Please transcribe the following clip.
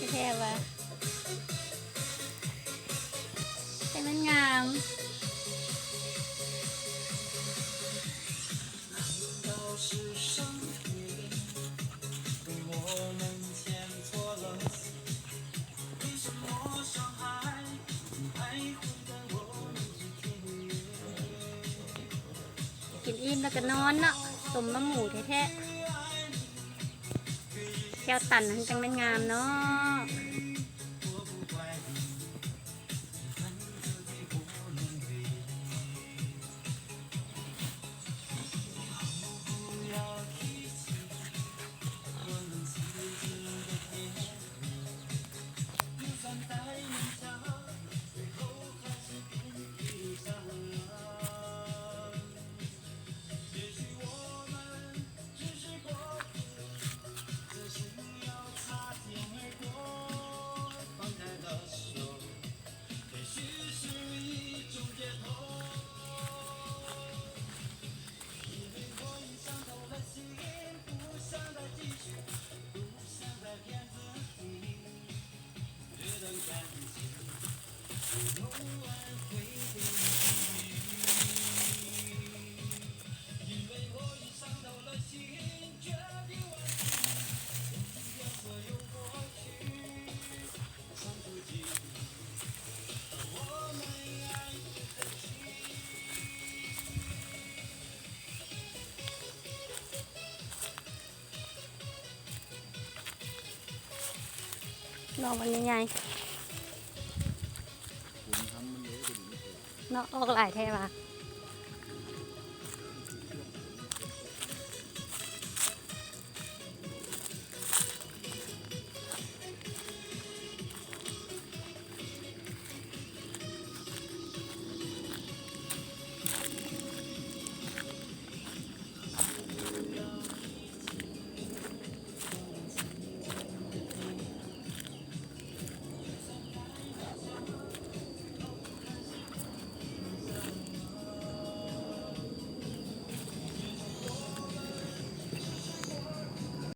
ແທ້ວ່າ ແຕ່ມັນງາມ. ກິນອີ່ມແລ້ວກໍນອນເນາະ ຕົ້ມມາໝູແທ້ໆ ແຂ້ວຕັນຫັ້ນຈັ່ງແມ່ນງາມເນາະ. ດອກມັນໃຫຍ່ໆ ເນາະ ອອກຫຼາຍແທ້ວ່າ.